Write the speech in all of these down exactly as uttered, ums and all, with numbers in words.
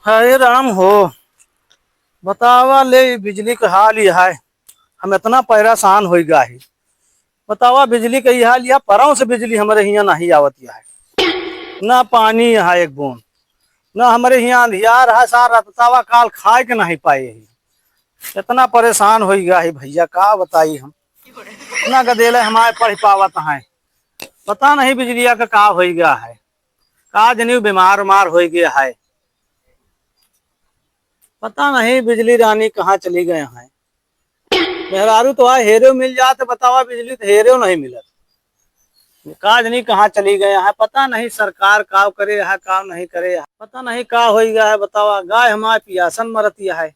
हे राम हो, बतावा ले, ई बिजली के हाल ई है, हम इतना परेशान होइ गा ही। बतावा, बिजली के ई हाल, या परौं से बिजली हमरे हियाँ नहीं आवत है, ना पानी है एक बूंद, ना हमरे हियाँ अंधियार है सारा। बतावा, काल खाए के नहीं पाए ही, इतना परेशान होइ गा ही भइया, का बताई हम। इतना गदेले हमारे पढ़ पावत हैं, पता नहीं बिजलिया का का होइ गा है, का जनी बीमार उमार होइ गा है। पता नहीं बिजली रानी कहाँ चली गए हैं। मेहरारू तो आए हेरे मिल जात, बतावा, बिजली तो हेरे नहीं मिलत। का जनी कहाँ चली गए हैं, पता नहीं सरकार का करे है, का नहीं करे है, पता नहीं का होइ गा है। बतावा, गाय हमारे पियासन मरती है।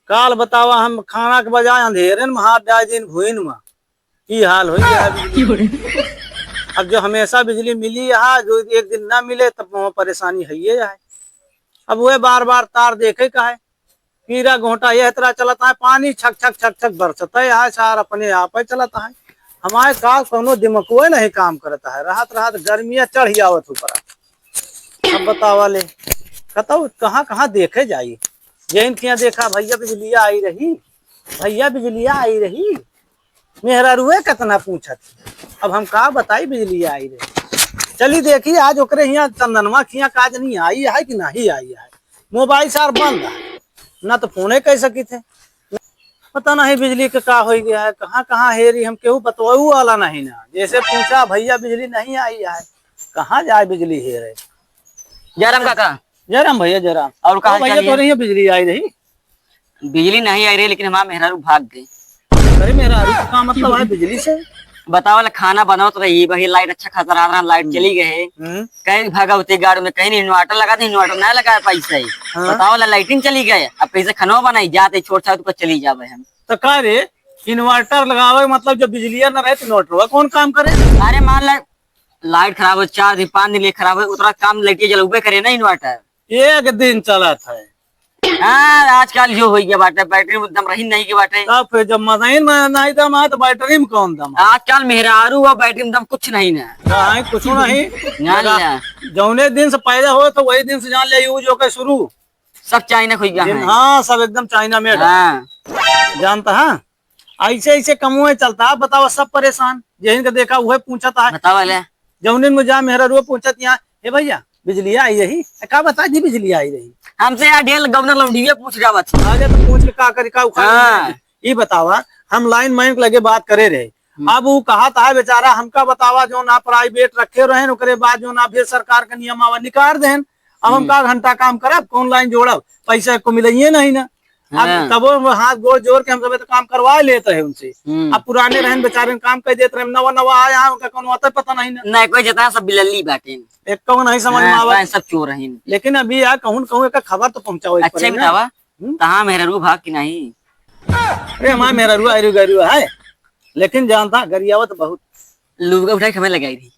काल बतावा, हम खाना के बजाय अंधेरे में हाथ डाल दिन भुइन में, ई हाल होइ गा है बिजली। अब जो हमेशा बिजली मिली है, जो एक दिन ना मिले, तब वहाँ परेशानी है ये है। अब वह बार बार तार देखे का है, कीड़ा गोंटा यह तरह चलत है, पानी छक छक छक छक बरसत है, यहाँ सार अपने आप ही चलत है। हमारे का कौनो दिमागो नहीं काम करत है, रहत रहत गर्मियाँ चढ़ आवत ऊपर। अब बतावा ले, कतौ कहाँ कहाँ देखे जाई, जैन किया देखा, भइया बिजलिया आई रही, भइया बिजलिया आई रही, मेहरारुए कितना पूछत। अब हम का बताई, बिजलिया आई रही। चली देखी आज ओकरे हियाँ चंदनवा खिया का जनी आई है कि नहीं आई है। मोबाइल सार बंद है, ना तो फोने कर सकी थे। पता नहीं बिजली के का होइ गा है, कहाँ कहाँ हेरी, हम केहू बतवाऊ वाला नहीं ना। जैसे पूछा, भइया बिजली नहीं आई है, कहाँ जाए बिजली हेरे। जयराम काका। जयराम भइया, जयराम। और कहाँ ओ भइया, चलिए? तोरे हियाँ बिजली आई रही? बिजली नहीं आई रही, लेकिन हमार मेहरारू भाग गए। अरे, मेहरारू का मतलब है बिजली से? बतावा ला, खाना बनावत रही, वही लाइट अच्छा खासा रहा, लाइट हम्म। चली गए। हम्म। कहीं भागा होते गाड़ में, कहीं inverter लगा दे, inverter ना लगा पैसा ही। हाँ। बतावा ला, लाइटिंग चली गए, अब कैसे खाना बनाई? जाते छोट छाट को चली जावे हम। तो का रे, inverter लगावे मतलब जब बिजलिया ना रहे तो inverter कौन काम करे? अरे मान ला, लाइट खराब हो, चार दिन पाँच दिन ले खराब हो, उतना काम लाइटिया जलउबे करे ना inverter। एक दिन चलत है। हाँ, आजकल जो होइ गा बाटे, बैटरी में दम रही नहीं के बाटे। तब फिर जब मशीन में नहीं दम है, तो बैटरी में कौन दम है? आजकल मेहरारू और बैटरी में दम कुछ नहीं ना। नहीं, कुछ नहीं। जान लगा, लिया। जौने दिन से पैदा हो, तो वही दिन से जान लिया, यूज होके शुरू। सब चाइना खुल गया दिन, है। हाँ, सब एकदम चाइना मेड। हाँ। जानता है? ऐसे ऐसे कमुए चलता है, बतावा, सब परेशान। यही का देखा, वही पूछता है। बतावा ले। जौनिन में जा, मेहरारू पूछत यहाँ, "हे भइया, बिजलिया आई रही?" "ए, का बता दी, बिजलिया आई रही?" हमसे यार ढेर गौना लौंडिया पूछ जावत। अरे तो पूछ के का करी, का उखाड़ हाँ। लेंगे? ई बतावा, हम लाइन मैन के लगे बात करे रहे। हम्म। अब उ कहत है बेचारा, "हमका बतावा, जौन आप प्राइवेट रखे रहेन, ओकरे बाद जौन आप फिर सरकार के नियम आवा निकाल देन, अब हम हम्म। का घंटा काम करब, कौन लाइन जोड़ब, पैसा को मिलइए नहीं ना।" अब हाँ। तबो वो हाथ गोड़ जोड़ के हम सब तो काम करवा लेत रहे उनसे। हम्म। अब पुराने रहन बेचारे काम कर देत रहे, नवा नवा आया, उनका कौनो आता पता नहीं ना। नहीं, कोई जता सब बिलल्ली बाटे। एक कौन नहीं समझ में हाँ, आवा। सब चोर हैं। लेकिन अभी यार कहूँ न कहूँ एक खबर तो पहुँचाओ एक अच्छा, पर, बतावा, हम्म? तहाँ मेहरारू भाग कि नहीं? अरे हमार मेहरारू आयरू गैरू है, लेकिन जानता गरियावत बहुत। लुबका उठाई के हमें लगाई रही।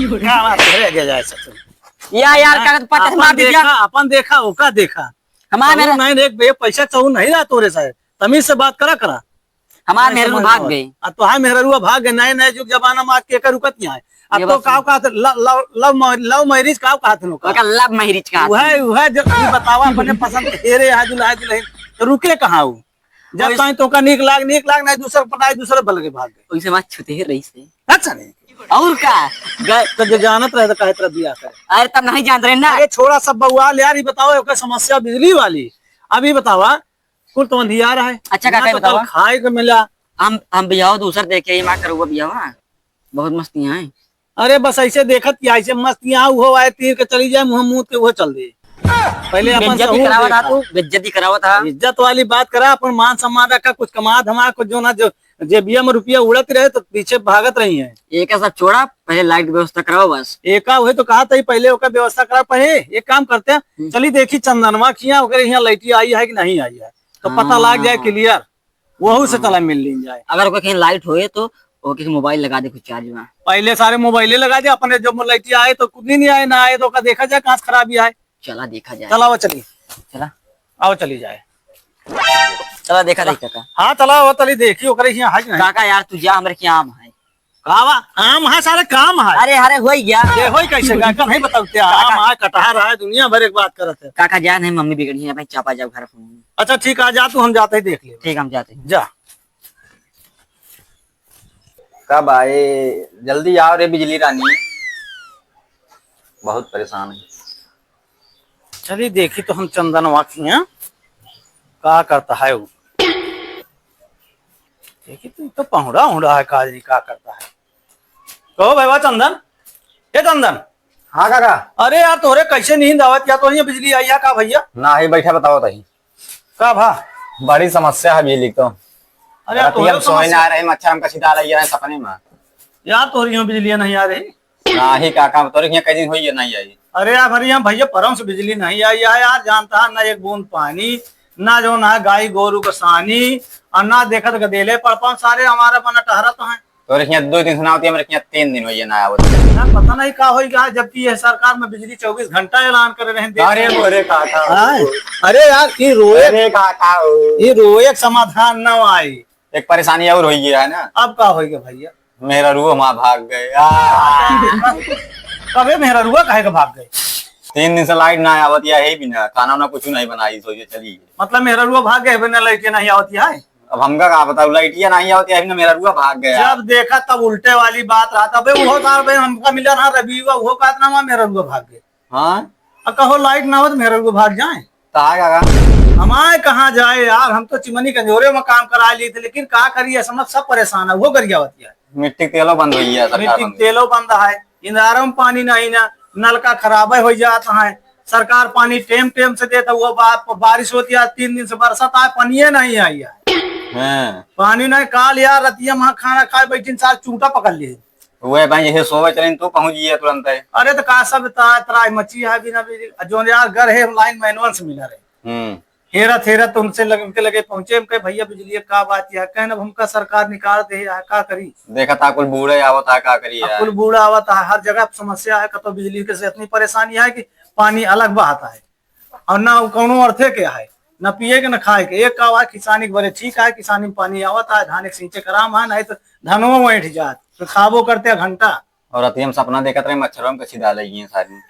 का बात करे, आगे जाए ससुर। या यार, हाँ, का पता अपन मार दीजिए। देखा, अपन देखा, ओका देखा। हमार कहूँ मेहरा- नहीं, एक बे पैसा चाहू नहीं रहा तोरे साहे। तमीज से बात करा, करा। हमार नहीं मेहरारू समझ भाग में गई। आ तोहार मेहरारू भाग गई। नए, नए जुग जमाना में आज के एकर रुकत नहीं है। अब ये तो बात काव सही। का ल-, ल-, love mar-, love marriage काव कहत हन ओका? ओका love marriage कहत वह, हन। वह जो ई बतावा अपने पसंद के हेरे यहाँ दुल्हा दुल्हन, तो रुके कहाँ हो? जब वही ताई तोका नीक लाग, नीक लाग, नहीं दूसर पटाई, दूसर बल के भाग गए। वैसे बात छुते ही रही से। अच्छा नहीं। और का? ग-, तो जो जानत रहे तो काहे तरह बियाह करे? अरे तब नहीं जानत रहे ना। अरे छोड़ा सब बउआल यार, ये बताओ एक समस्या बिजली वाली। अब ये बतावा, कुल तो अंधियार है। अच्छा, ना काका, तो बतावा। कल खाए के मिला। हम, हम बियाह दूसर देखे ही, माँ करुआ बियाह, हाँ। बहुत मस्ती है। अरे बस ऐसे देखत कि ऐसे मस्ती यहाँ उहो आए, तीर के चली जाए, मुँह मुँह के उहो चल दे। पहले अपन बेइज्जती सहूर करावत देखा। तू, बेइज्जती करावत हा। इज्जत वाली बात करा, अपन मान सम्मान रखा, कुछ कमा धमा, कुछ जो ना जो जेबिया में रुपया उड़त रहे तो पीछे भागत रही है। एका सब छोड़ा, पहले लाइट व्यवस्था कराओ बस। एका वही तो कहा था, पहले ओका व्यवस्था करा। पहले एक काम करते हैं, हम्म। चली देखी चंदनवा किया, ओकरे यहाँ लाइटिया आई है कि नहीं आई है, तो पता लाग जाए हाँ। Clear। वहू से चला मिल लीन जाए। अगर ओके कहीं लाइट होए तो ओके मोबाइल लगा दे कुछ चार्ज में। पहले सारे मोबाइले लगा दे, अपने जब लाइट आए तो कुछ नहीं, नहीं आए, ना आए तो ओका देखा जाए कहाँ से खराबी आए। चला देखा जाए। चला वो चली। चला। आओ चली जाए। चला देखा चला। देखा का। हाँ चला वो चली देखी ओकरे यहाँ है कि नहीं। काका यार तू जा, हमरे के आम है। का बा? आम है सारे, काम है। अरे, अरे, होई गया। ये होई कैसे? का, का नहीं बताओ क्या? काका। आम है, कटहर है, दुनिया भर एक बात करत है। काका, जा नहीं, मम्मी बिगड़ी है, भाई, चापा जाओ घर फोन। अच्छा, ठीक, आ जा तू, हम जाते ही देख ले। ठीक, हम जाते हैं। जा। कब आए? जल्दी आओ रे बिजली रानी, बहुत परेशान है। चली देखी तो हम चंदनवा के यहाँ का करता है वो। देखी तो, तो पहुड़ा उड़ा है, का जानी का करता है। कहो भैया चंदन, ए चंदन। हाँ काका। अरे यार, तोहरे कैसे नींद आवत या? तो ये बिजली आई है का भैया? ना ही, बैठा बताओ तही। का भा? बड़ी समस्या है बिजली की तो। अरे यार, राती तोहरे हम सोए ना समस्या। रहे, मच्छर हमका छिदा लग रहे हैं सपने में। यार, तोहरे यहाँ बिजलियाँ नहीं आ रही? नाही काका, तोरे हियाँ कई दिन होइए नाही आई। अरे यार, हमारे यहाँ भैया परम से बिजली नहीं आई है यार, जानता है ना एक बूंद पानी, ना जो ना गाय गोरू का सानी, और ना देखत गदेले पड़ पाऊँ, सारे हमारा बना टहरत हैं। तोरे हियाँ दो दिन से ना होती, हमारे हियाँ तीन दिन होइए ना आवत। यार पता नहीं का होई गया, जबकि ये सरकार में बिजली चउबीस घंटा ऐलान करे रहे हैं, देख अरे रहे हैं। अरे काका। हाँ? अरे यार, ये रोए, अरे काका हो। ये रोए एक समाधान ना आई। एक परेशानी और होई गया है ना। अब का होई गया भैया? मेहररुआ हमार भाग गए। आ। कबे मेहररुआ काहे के भाग गए? तीन दिन से लाइट ना आवत या है बिना, खाना वाना कुछ नहीं बनाई, सोचे चली। मतलब मेहररुआ भाग गए, बिना लाइट के नहीं आवत या है? अब हमका का बताओ, लाइट या नहीं आवत या है, बिना मेहररुआ भाग गया। जब देखा तब उल्टे वाली बात रहा, तबे वो कार बे हमका मिला रहा रबीवा, वो कहत ना मेहररुआ भाग गए। हाँ? आ कहो लाइट ना हो तो मेहररुआ भाग जाए। तो आ काका। हमारे कहाँ जाए यार, हम तो चिमनी कंजोरे में काम करा लिए थे, लेकिन का करिए, समझ सब परेशान है, वो गरियावत है। मिट्टी के तेलो बंद होई है, सरकार मिट्टी के बंद। तेलो बंद है, इनारों में पानी नहीं ना, नलका खराब हो जाता है, सरकार पानी टेम टेम से देता, वो बा-, बारिश होती है, तीन दिन से बरसात आए, पानी नहीं आई है। हाँ। पानी नहीं, काल यार रतिया वहाँ खाना खाए बैठिन, सार चूंटा पकड़ लिए। उहे भाई, यही सोवे चलेन, तू पहुँच गया तुरंत है। अरे तो का सब ता-, त्राई मची है बिना बिजली। आ जोन यार घर है, लाइन मैनवन से मिला रहे। हम्म। हेरत, हेरत उनसे लग-, उनके लगे पहुँचे, हम कहे, "भैया बिजली का बात है?" कहन, "अब हमका सरकार निकाल दे है, का करी?" देखा था कुल बूढ़े आवत है, का करी अब है? कुल बूढ़ा आवत है, हर जगह समस्या है, कतो बिजली के से इतनी परेशानी है कि पानी अलग बहता है। और ना वो कौनो अर्थे के है, ना पिए के, ना खाए के। एक का है, किसानी के बरे ठीक है, किसानी में पानी आवत है, धान एक सींचे कराम है, नहीं तो धनवा बैठ जात, तो खाबो करते घंटा। और अति हम सपना देखत रहे, मच्छरों में कछी डाले गई हैं सारी।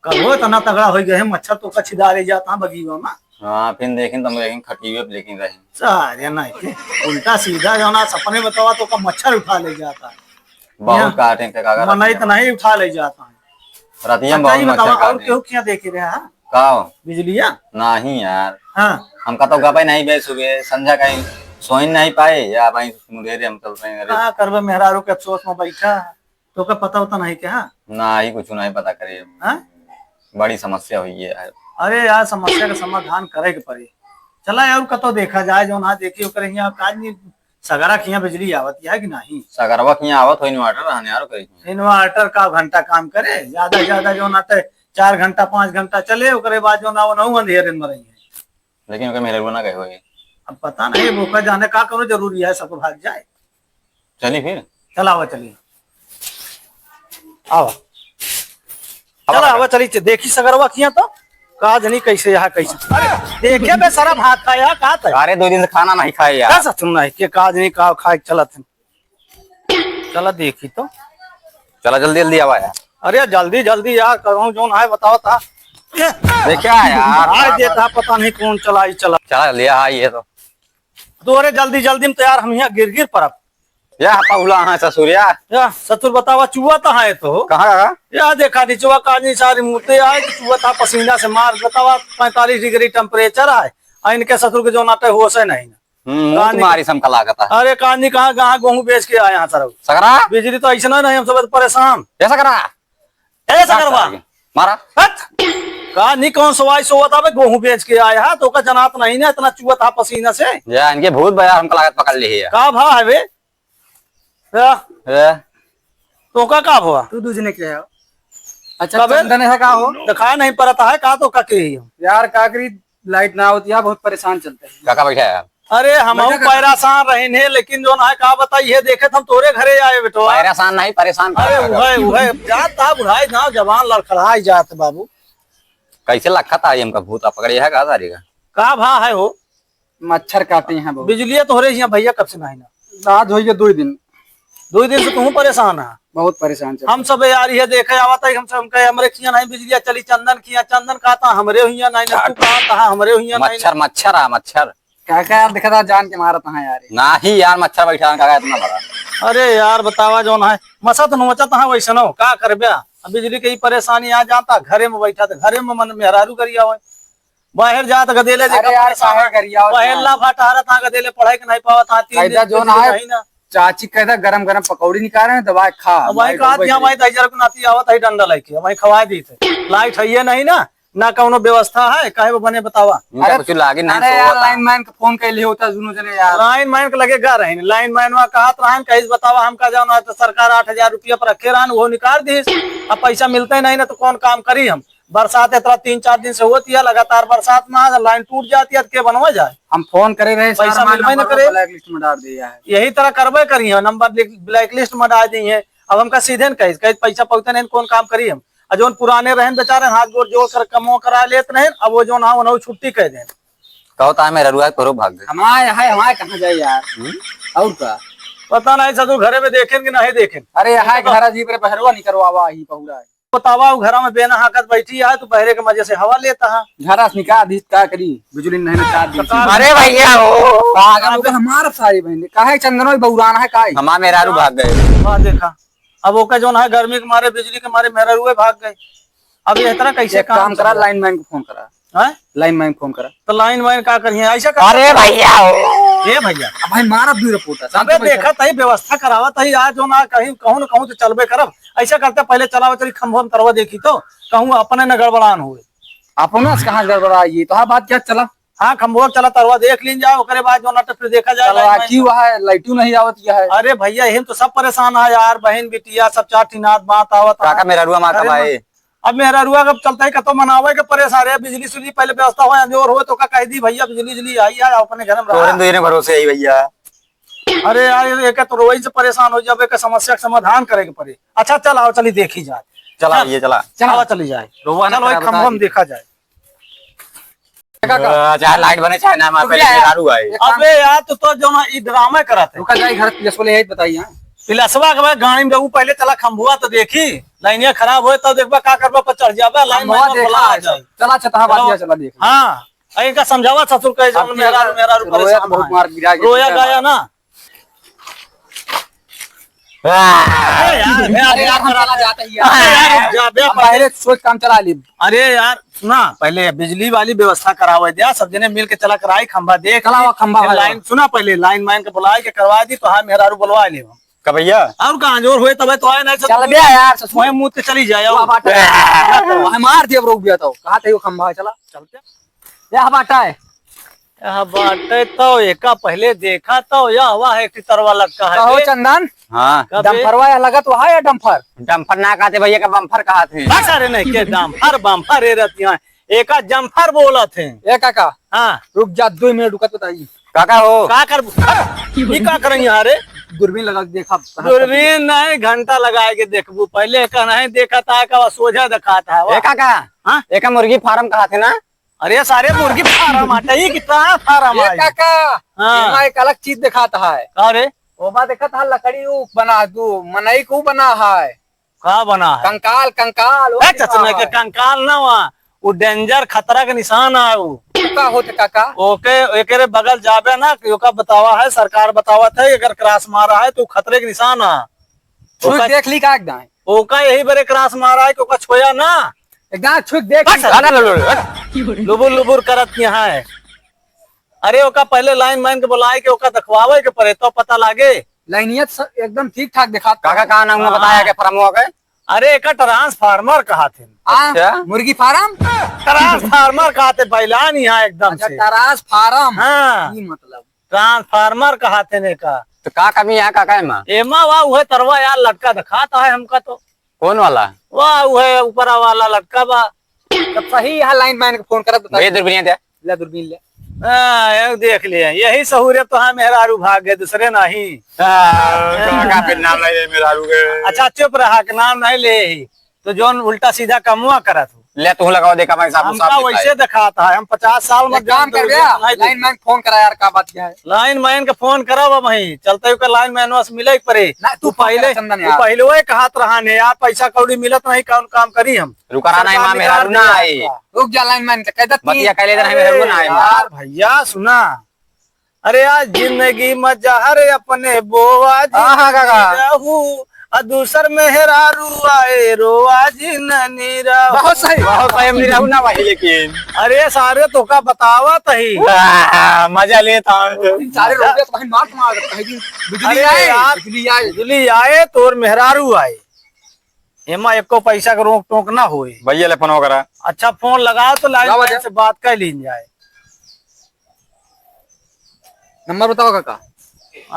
कहो इतना तगड़ा हो गए हैं, मच्छर तो कछी डाले जाता है बगीवा में। हाँ, फिर देखें तो हम देखें खटिए पे लेकिन रहे। सारे नहीं के, उल्टा सीधा जो ना सपने बतावा तो का मच्छर उठा ले जाता है। बहुत यहाँ काटे थे काका, मनई रतिया तो में। नहीं उठा ले जाता है। रतिया में अच्छा, बहुत ये मच्छर बतावा, और काटे। केहू क्या देखे रहे हैं? का हो? बिजलिया? नहीं यार। हाँ। हमका तो गपे नहीं बे, सुबह संझा कहीं सोइन नहीं पाए या भाई मुंडेरे हम चल रहे हैं घरे। का करबे, मेहरारू के अफसोस में बैठा है। तो का पता होता नहीं क्या? नहीं, कुछ नहीं पता करे। हाँ? बड़ी समस्या हुई है यार। अरे यार, समस्या का समाधान करे के पड़ी। चला यार, कतो देखा जाए, जो ना देखी ओकरे हियाँ काज नहीं। सगरा के हियाँ बिजली आवत है कि नहीं? सगरवा के हियाँ आवत हो, inverter रहने यार कहीं। Inverter का घंटा काम करे, ज्यादा से ज्यादा जो ना ते चार घंटा, पाँच घंटा चले, ओकरे बाद जो ना वो नौ अंधेरे में रही है। लेकिन ओकर मेहररुआ ना गए होई। अब पता नहीं, वो का जाने का करो, जरूरी है, सब भाग जाए। चली फिर? चला आवा, चली। आवा। आवा चला, काका। आवा, चली, च-, देखी सगरवा किया तो। का जनी कैसे यहाँ, कैसे? अरे, देखे बे, सारा भात खाया, का तय? अरे, दो दिन से खाना नहीं खाए यार। का सचुन नहीं, के का जनी का खाए चलत है? चला देखी तो। चला जल्दी जल्दी आवा यार। अरे जल्दी जल्दी यार, कहूँ जोन है बताओ ता। ए, देखा यार, आए का देता, पता नहीं कौन चलाई चला। चला लिया, हाँ, ये तो। तो अरे जल्दी जल्दी में तो यार हम यहाँ गिर गिर परब। या पहुला हाँ ससुरिया। या ससुर बतावा चुआ तो है तो। कहाँ का? या देखा निचवा का नहीं सारी मुद्दे आए तो चुआ था पसीना से मार बतावा पैंतालीस डिग्री temperature आए। आ इनके ससुर के जो नाटे होश है नहीं ना। हम्म, मुंह कानी तुम्हारी समका लागत है। अरे कानी कहाँ, कहाँ गेहूं बेच के आए हैं सर? सकरा? बिजली तो ऐसा ना नहीं, हम सब परेशान। ए सकरा? ए सकरवा? मारा। हट! कानी कौन सवाई सोवत आवे, गेहूं बेच के आए हैं, तो का जनात नहीं ना, इतना चुआ था पसीना से। या इनके भूत बया हमका लागत पकड़ ली है। का भा है बे? या। ए। तो का, का भवा? तू दूजने के हो? अच्छा, कबे? चंदन है का हो? दिखाई नहीं पड़ता है, का तो का के ही हो? यार, का करी, लाइट ना होती है, बहुत परेशान चलते हैं। काका बैठा है यार। अरे, हम बैठा काका। परेशान रहे ने, लेकिन जो ना है, का बताई, ये देखे तो हम तोरे घरे आए बेटवा। परेशान नहीं, परेशान अरे, कर रहा है। उहे, उहे, जात था बुढ़ाई ना, जवान लड़खड़ाई जात बाबू। कैसे लखत आई हमका भूत, आ पकड़े है का सारी का? का भा है हो? मच्छर काटे हैं बहुत। बिजलिया तोहरे यहाँ भैया कब से नहीं ना? आज होई गया दो ही दिन। दुइ दिन से तुहूँ परेशान है। बहुत परेशान चल हम सब यार ये देखे आवत है, हम सब कहे हमरे खिया नहीं बिजलिया चली, चंदन खिया, चंदन कहत है हमरे हुइया नहीं ना, तू कहत है हमरे हुइया नहीं ना। मच्छर, मच्छर आ, मच्छर। काका यार, देखा था, जान के मारत है यार। नाही यार, मच्छर बैठा है, काका इतना बड़ा। अरे यार, बतावा जौन है, मसत नोचत है वैसनो, का करब्या? अब बिजली के ही परेशानी आ जाता, घरे में बैठा था, घरे में मन मेहरारू करिया हुए, बाहर जात गदेले अरे देखा यार, परेशान काहे है। करिया हुआ बाहर है? ला फटारत है, गदेले पढ़ाई के नहीं पावत है, तीन फायदा दिन जौन बिजली है, नहीं ना। चाची कहता गरम गरम पकौड़ी निकाले हैं, दबाए खा। अब वही लाइट कहत गई यहाँ, थी। वही दहिजर को नाती आवत है डंडा लेके, वही खवाए दी थे। लाइट है ये नहीं ना, ना कौनो व्यवस्था है, काहे वो बने बतावा? इनका अरे, कुछ लागे नहीं अरे यार, सोवत है। लाइन मैन के फोन कैले होता दुनों जने यार। लाइन मैन के लगे गा रहे हैं, लाइन मैन वहाँ कहत रहन, कहीं से बतावा हमका जाओ ना, तो सरकार आठ हजार रुपया पर रखे रहन, वो निकाल दी। अब पैसा मिलते नहीं ना, तो कौन काम करी हम? बरसात इतना तीन चार दिन से होती है, लगातार बरसात में आज लाइन टूट जाती है, तो के बनवा जाए? हम फोन करे रहे, पैसा सर, हमारा मिलबे न नंबर करे। ब्लैक लिस्ट में डाल दिया है। यही तरह करबे करी है, नंबर ब्लैक लिस्ट में डाल दी है। अब हमका सीधे न कही, कही पैसा पहुँचते नहीं, कौन काम करी हम? आ जौन पुराने रहन बेचारे, हाथ गोड़ जोड़ कर कमो करा लेत रहन, अब वो जौन हाँ, उन्होंने छुट्टी कह देन। कहो ता मेहररुआ तोरो भाग गए। हमारे है, हमारे कहाँ जाए यार? हम्म? और का? पता नहीं ससुर घरे में देखेन कि नहीं देखेन। अरे यहाँ तो घर अजीब रे, बहरवा निकरवावा ही पहुरा है। बतावा, उ घरा में बेना हाकत बैठी है, तू बहरे के मजे से हवा लेता है। घरा से निकाल दी, का करी? बिजली नहीं निकाल दी। अरे भैया हो। पागल हो गए हमारा सारी बहन। काहे चंदनो बौरान है काहे? हमार मेहरारू भाग गए। वाह, देखा, अब ओका जौन है गर्मी के मारे, बिजली के मारे मेहरारुए भाग गए। अब ये तरह कैसे एक काम काम करा, चलेगा? लाइन मैन को फोन करा। हैं? लाइन मैन फोन करा। तो लाइन मैन का करिए? ऐसा कर अरे भैया हो। ए भैया। अब भाई मारत दूर रिपोर्टर। अबे देखत है, व्यवस्था करावत है, आज जौन आ कहीं कहूँ न कहूँ तो चलबे करब। ऐसा करते पहले चलावा चली खंभवा में तरवा देखी तो कहूँ अपने न गड़बड़ान होए। अपना से कहाँ गड़बड़ा ये? तो हाँ बात क्या चला? हाँ, खंभवा चला तरवा देख लीन जाओ, ओकरे बाद जौन आटे फिर देखा जाए चला लाइन मैन की का। वहाँ लाइटू नहीं आवत क्या है? अरे भैया, यही तो सब परेशान है यार, बहन बिटिया सब चार ठिनात बात आवत है। काका मेहररुआ माँ अरे कब आए? अब मेहररुआ के चलते ही कतो मनावे के परेशान है, बिजली सुजली पहले व्यवस्था हो, अंजोर हो तो का कह दी भैया बिजली उजली आई है, अपने घर में तोरे रहा। दोनों भरोसे आई भैया। अरे यार, ये एक तो रोई से परेशान हो जाबे, एक समस्या का समाधान करे के पड़े। अच्छा, चल आओ, चली देखी जाए। चला चल। भैया, चला। चला, चली जाए। रोवा ना चलो, एक करा, खंभा बता में दी। देखा जाए। काका। अ, चाहे लाइट बने, चाहे ना, हमारे रुक पहले जा यार। मेहरारू आए। एक काम अबे यार, तू तो जो ना ई ड्रामा करत है। रुका जाए, घर पिलसवा ले आई, बताइए, हाँ। पिलसवा के बाद गाड़ी में रहू, पहले चला खंभुआ तो देखी, लाइनिया खराब होए तब देखबा का करबा, पर चढ़ जाबा, लाइन खंभुआ में देखा बोला है। जाए। चला, अच्छा, तहाँ बात चलो। किया, चला देख। हाँ, आ इनका समझावा ससुर के, जो अब मेहरारू, मेहरारू रोया परेशान तो बहुत है। मार गिरा के रोया पीछे गाया मार। ना। अरे यार, अरे यार, हम चला जाते ही यार। अरे यार, रुक जा, बे, हम पहले सोच काम चला ली। अरे यार, सुना, पहले बिजली वाली व्यवस्था करावे दिया, सब जने मिल के चला कराई, खंभा देख चला, ली। वो खंभा फिर है। लाइन, सुना, पहले लाइन मैन के बुलाए के करवा दी, तो हाँ, मेहरारू बुलवा ले हम। का भैया? और कहाँ जोर हुए तबे तो आए, नहीं चल बे यार, ससुर। वहीं मुँह के चली जाए, वो और बात है। वहाँ मार दिया, रुक गया तो। कहाँ थे वो खंभा है, चला। चलते। यह बाटा है। यह बाटे तो एका पहले देखा तो यह हवा है कि तरवा लटका है कहो बे। चंदन, हाँ। कबे? डंफरवा यह लगत वहा या डंफर? डंफर ना कहते भैया, का बम्फर कहत है। बस अरे नहीं, के डंफर, बम्फर रे रहती हैं। एका जम्फर बोलत है। ए काका। हाँ। रुक जा, दो मिनट रुकत बताई। काका हो। का कर, ई का करई यहाँ रे? दूरबीन लगा के देखा। दूरबीन नहीं, घंटा लगाए के देखबू। पहले एका नहीं देखा था, का सोझा देखा था। ए काका। हाँ? एका मुर्गी फार्म कहत है ना? अरे सारे मुर्गी फार्म आटे, ई कितना फार्म ए आई? काका, हाँ। एमा एक अलग चीज देखात है। का रे? ओमा देखत है लकड़ी ऊ बना, दू मनई को बना है। का बना है? कंकाल, कंकाल, ओ ए, देखा चचना के है। कंकाल ना हुआ, वो डेंजर खतरा के निशान है वो। का होत काका? ओके, एकरे बगल जाबे ना कि ओका बतावा है, सरकार बतावत है, अगर क्रॉस मारा है तो खतरे के निशान है। छुई ओका देख ली का एकदम? ओका यही बरे क्रॉस मारा है कि ओका छोया ना। एकदम छुई देख ली। अरे लो, लो, लो, लुबुर लुबुर करत यहाँ है। अरे ओका पहले लाइन मैन के बुलाए के ओका देखवावे के पड़े तो पता लागे। लाइनियत स-, एकदम ठीक ठाक दिखात काका, का नाम हाँ। बताया के फरमवा के? अरे एका ट्रांसफार्मर कहा थे। हाँ, अच्छा। मुर्गी फार्म? ट्रांसफार्मर कहा थे बैलान यहाँ एकदम अच्छा, से। ट्रांसफार्म। हाँ। ई मतलब? ट्रांसफार्मर कहा थे ने का। तो का कमी है काका एमा? एमा वा उहे तरवा यार लटका दिखाता है हमका तो। कौन वाला? वा उहे ऊपरा वाला लटका बा। तब सही यहाँ लाइन मैन के फोन करत बताई। भैया दूरबीन दे। ले दूरबीन ले। हाँ, ये देख लिए, यही सहूरे तो हाँ मेहरारू भाग गए, दूसरे नहीं। हाँ, काका फिर नाम नहीं ले मेहरारू के। अच्छा चुप रहा, के नाम नहीं ले ही। तो जौन उल्टा सीधा कमवा करत हो। ले, तू लगावा, देखा भाई साहब, हमका साहब वैसे दिखाए। दिखाता है, हम पचास साल में एक काम जानते कर हैं, भैया, नहीं लाइन मैन फोन करा यार, का बात क्या है? लाइन मैन के फोन करब अब वहीं, चलते हुए लाइन मैन से मिले के परे। ना, तू तू फोन पहले, करा चंदन तू यार। पहले वही कहत रहा ने यार, पैसा कौड़ी मिलत नहीं, कौन काम करी हम? रुका रहा नहीं, सरकार माँ निकाल मेहरारू ना दिया आई। आपका। रुक जा लाइन मैन के, कह दे बतिया तीन। कह ले रहा है, अरे मेहरारू ना आई। यार भैया सुना, अरे आज जिंदगी में जहर अपने बोवा जी हाँ, हाँ, काका। रहू, आ दूसर मेहरारू आए रोवा जी ननी रहू। बहुत सही। बहुत सही, हम नहीं रहू ना भाई, लेकिन। अरे सारे तो का बतावत ही। आ, मजा लेता हूँ। सारे रोज तो भाई मार मार कहीं दिन बिजली अरे आए, यार, बिजली आए। बिजली आए, तोर मेहरारू आए, एमा एको पैसा के रोक टोक ना होए। भैया ले फोन वगैरह। अच्छा, फोन लगाओ तो लाइन लाओ मैन भैया। से बात कर लीन जाए। नंबर बताओ काका।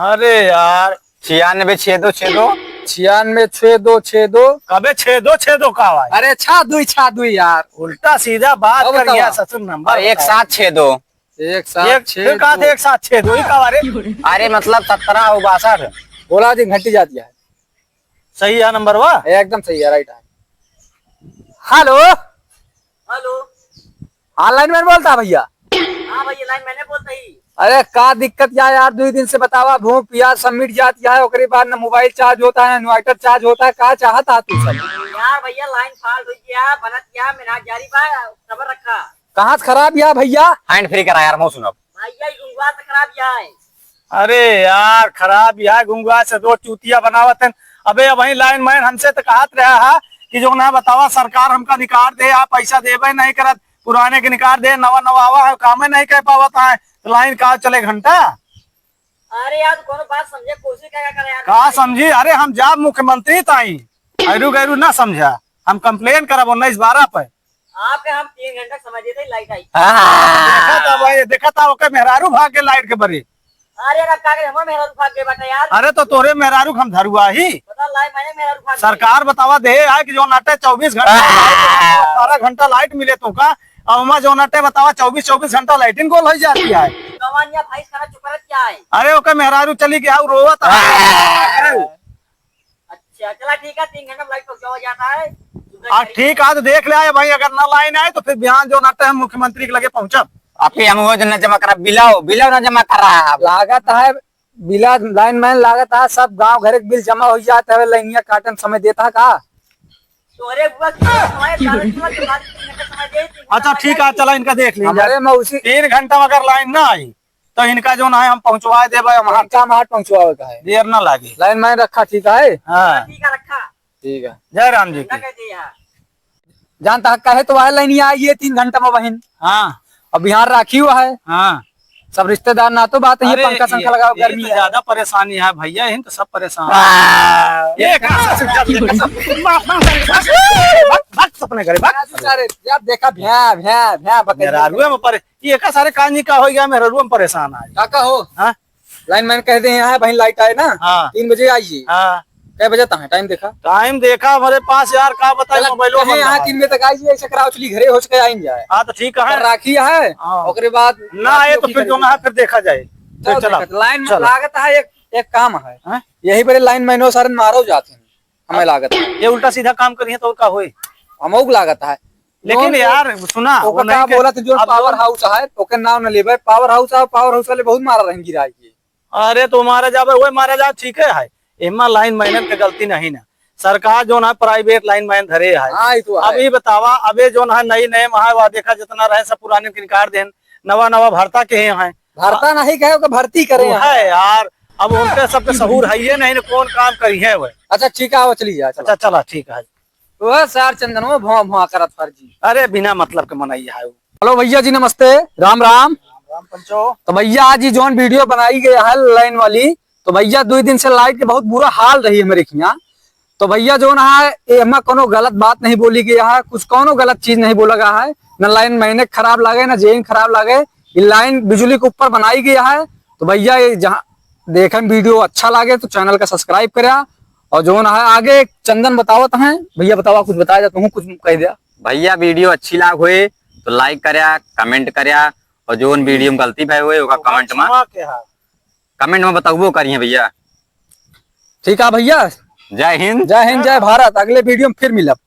अरे यार, छियानवे छह दो छह दो। छियानवे छह दो छह दो। कबे छह दो छह दो का आवाज? अरे छह दुई, छह दुई यार। उल्टा सीधा बात अब कर बताओ। यार, ससुर नंबर और एक बताओ। सात छह दो। एक सात एक, छह फिर कहा दो। थे एक सात छह दो, ये का बारे? अरे मतलब सत्रह और बासठ। बोला जी, घंटी जाती है। सही है नंबर वा? एकदम सही है, राइट है। हेलो। हेलो। हाँ, लाइन मैन बोलता है भैया? हाँ भैया, लाइन मैन बोलता ही। अरे का दिक्कत या यार, दुई दिन से बतावा, भूख पियास सब मिट जाती है, ओकरे बाद न मोबाइल चार्ज होता है, न इन्वर्टर चार्ज होता है, का चाहत है तू सब? यार भैया, लाइन फाल्ट हुई गया, बनत गया, मेरा जारी बा, सबर रखा। कहाँ से खराब या भैया? हैंड फ्री करा यार, मैं सुनब। भैया, ई गुंगवा से खराब या है। अरे यार, खराब या है, गुंगवा से दो चूतिया बनावत हैं। अबे, अबहीं लाइन मैन हमसे तो कहत रहा है कि जो ना बतावा, सरकार हमका निकाल दे, आप पैसा देबे नहीं करत, पुराने के निकाल दे, नवा नवा आवा है, कामे नहीं कर पावत है, तो लाइन का चले घंटा? अरे यार, कोनो बात समझे कोशिश क्या करे यार? का समझी? अरे, हम जाब मुख्यमंत्री ताई, ऐरू गैरू ना समझा, हम कंप्लेन करब उन्नीस बारह पे। आपके हम तीन घंटा समय देते ही लाइट आई। हाँ। देखा था भाई, देखा था, ओके मेहरारू भाग के लाइट के बरे। अरे यार, अब का करे, हमारे मेहरारू भाग गए बाटे यार। अरे तो तोरे मेहरारू के हम धरुआ ही। बता, लाइट, मैंने मेहरारू भाग गए। सरकार बतावा दे आए कि जो नाटे चउबीस घंटा लाइट, अठारह घंटा लाइट मिले तो का, अब हमार जो नाटे बतावा चउबीस, चउबीस घंटा लाइटिंग गोल हो जाती है। कमानिया भाई, खाना चुप रह क्या है? अरे ओके मेहरारू चली गया, उ रोवत है। अच्छा, चला ठीक है, तीन घंटा में लाइट पहुंचावा जाता है। आ, ठीक है, तो देख ले आए भाई, अगर ना लाइन आए तो फिर बिहान जो नाटे हम मुख्यमंत्री के लगे पहुंचब। आपके हम वो जो ना जमा करा, बिलाओ, बिलाओ ना जमा करा। लागत है, बिला लाइन मैन लागत है, सब गांव घर के बिल जमा हो जात है, लाइनिया काटन समय देता है का? तोरे बुआ की हमारे दारू पीला के बाद तीन घंटा समय दे, तीन घंटा अच्छा, ठीक है, चला इनका देख लीजिए। हमारे में उसी तीन घंटा में अगर लाइन ना आई, तो इनका जो ना है हम पहुंचवा देबे, हम हाथ काम हाथ पहुंचवावे का है। देर ना लागे। लाइन मैन रखा, ठीक है? हाँ। ठीक है, रखा। ठीक है। जय राम जी की। लगा दे यार। जानता है, कहे तो वह लाइन आई है तीन घंटा में बहिन। हाँ। अब बिहार राखी हुआ है। हाँ। सब रिश्तेदार ना तो बात है, ये अरे, पंखा संखा ये, लगाओ, ये गर्मी तो है। ज्यादा परेशानी है भैया, यही तो सब परेशान हाँ। हैं। ये कहाँ से जब ये कसम, भाग, भाग, भाग, भाग, भाग, अपने घरे भाग। सारे, यार देखा, भ्या, भ्या, भ्या, बकरी। मेहरारुआ में परे-, ये का सारे कानी का हो गया, मेहरारुआ में परेशान है। काका हो? हाँ? लाइन मैन कह दे, यहाँ है बहिन, लाइट आए ना, हाँ। तीन बजे आइए। हाँ। कै बजे तक है? टाइम देखा। टाइम देखा हमारे पास यार, का बताए, चला, मोबाइलो कहे बंद यहाँ है। तीन बजे तक आइए, ऐसे कराओ, चली घरे हो सके आइन जाए। हाँ, तो ठीक है। पर राखी है, हाँ। ओकरे बाद ना आए तो फिर जो ना है, फिर देखा जाए। चल, चला, देखा, लाइन में चला। लागत है, एक, एक काम है। हाँ? यही बड़े लाइन मैनो सारन मारो जाते हैं, हमें अब लागत है। ये उल्टा सीधा काम करिए तो और का होई? हमहू के लागत है। लेकिन जौन यार, सुना, ओकर वो नहीं का के-, बोलत, जौन अब पावर जौन हाउस है, ओकर नाम न लेबे। पावर हाउस है, पावर हाउस वाले बहुत मारा रहेन गिराई के। अरे, तो मारा जाबे, वही मारा जाबे, ठीक है, है। एमा लाइन मैनन के गलती नहीं ना। सरकार जौन है, प्राइवेट लाइन मैन धरे है। हाँ, ई तो है। अब ई बतावा, अबे जौन है, नई नए में है, वह देखा, जितना रहे, सब पुराने के निकाल देन, नवा नवा भरता के हैं। भरता नहीं कहे, ओकर भर्ती करे वो हैं। है यार, अब उनके सबके सहूर है ये नहीं ना, कौन काम करी है वह। अच्छा, ठीक है, आओ, चली जा, चलो। अच्छा, चला, ठीक है। वह सार चंदनवा भौं भौं करत फर्जी। अरे, बिना मतलब के मनई है वो। हेलो भैया जी, नमस्ते, राम राम। राम राम पंचो। तो भैया, आज ये जौन वीडियो बनाई गई है लाइन वाली, तो भैया, दो दिन से लाइट के बहुत बुरा हाल रही है मेरे यहाँ। तो भैया, जौन है, एमा कोनो गलत बात नहीं बोली गई है, कुछ कोनो गलत चीज नहीं बोला गया है, न लाइन मैने खराब लागे, न जेन खराब लागे। ये लाइन बिजली के ऊपर बनाई गई है। तो भैया, ये जहाँ देखें वीडियो अच्छा लागे तो चैनल का सब्सक्राइब करा, और जौन है आगे चंदन बतावत हैं, भैया बतावा, कुछ बताया जाता हूँ, कुछ कह दिया। भैया, वीडियो अच्छी लाग होए तो लाइक करा, कमेंट करा, और जौन वीडियो में गलती भय होए ओका कमेंट में, क्षमा के है। कमेंट में बताबो करिए भैया। ठीक है भैया, जय हिंद। जय हिंद, जय भारत। अगले वीडियो में फिर मिलब।